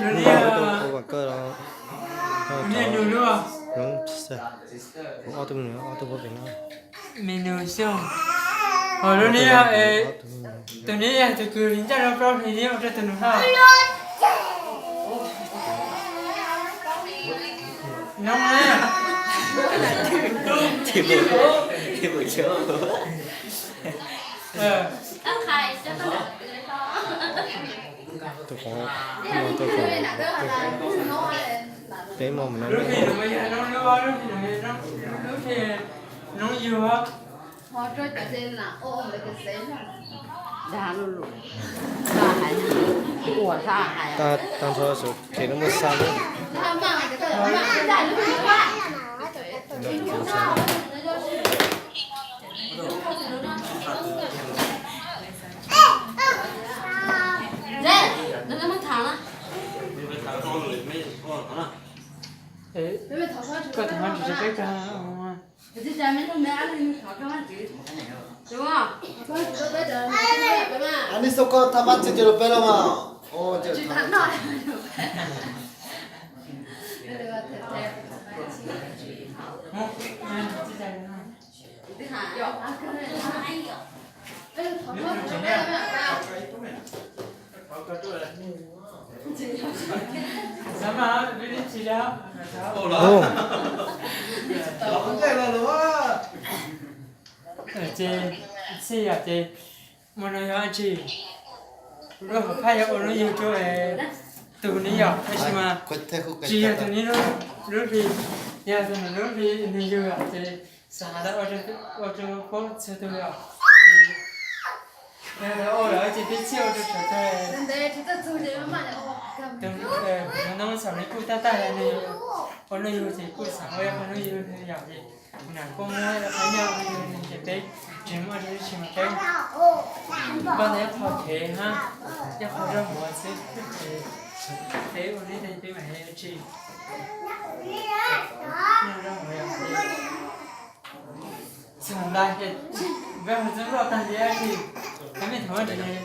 Ua koj los, ua ob tug nus, ob tug pem no. Me nus xyooj. Ho lub niag, tus niag yog tus kws ncaj rau plaub hlis niag ua rau tus nus haj. Noo na. Tus qhov no tuaj kom peb mog mus no. Lub hlis no yog noob lub, lub hlis no yog noob yug. Tag nrho su phem no muaj xa lub. Koj thov tsis peb kag. Anis koj thab mab txi rau peb los mas. Ces txij yam ces ua no yog dab tsi? Lub hauv phaj yog ua noob yug rau tus niam yau tab sis mas tsis yog tus niam lub hli, yog tus niam lub hli nws yug yom, ces xav hais tias ua rau peb txhua tus yom. Yog lawv ua lawm ces peb thiaj ua rau sawv daws. Tus noob txhaum nws kuj tag tag li nws ua noob yug ces kuj xav ua ib qho noob yug yom, ces nam kuj muab ib qho nyiaj ua rau nws ces peb tsis muaj dab tsi mas peb npaj tau ib qho kev hab ib qho zaub mov xwb ces peb ua li ntawd peb mam li ua tsi. Txog nta ces peb hu txog loj tag li dab tsi, peb me thov dab tsi.